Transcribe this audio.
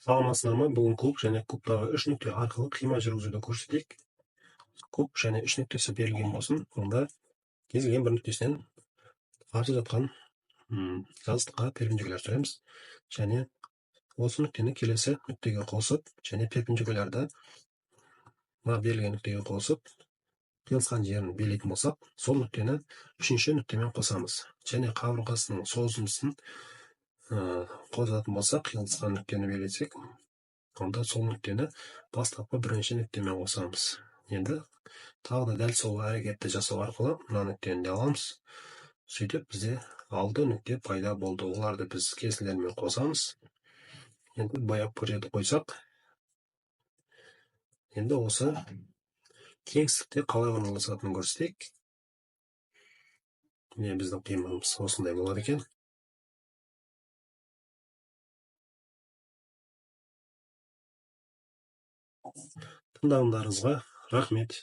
Саламатсыздар ма? Бүгін куб және кубтағы үш нүкте арқылы қима жүргізуді көрсетейік. Куб және үш нүктесі берілген болсын, онда кез келген бір нүктесінен қарсы жатқан жазықтыққа перпендикуляр түсіреміз және осы нүктені келесі нүктеге қосып және перпендикулярды мына берілген нүктеге қосып қиылысқан жерін белгілейтін болсақ, сол нүктені үшінші нүктемен қосамыз және қабырғасының созымысын қосатын болсақ, қиылысқан нүктені белгілесек, онда сол нүктені бастапқы бірінші нүктемен қосамыз. Енді тағы да дәл сол әрекетті жасау арқылы мына нүктені де аламыз. Сөйтіп бізде 6 нүкте пайда болды. Оларды біз кесінділермен қосамыз. Енді бояп көрсетіп қойсақ, енді осы кеңістікте қалай орналасатынын көрсетейік. Міне, біздің қимамыз осындай болады екен. Тыңдағандарыңызға рахмет.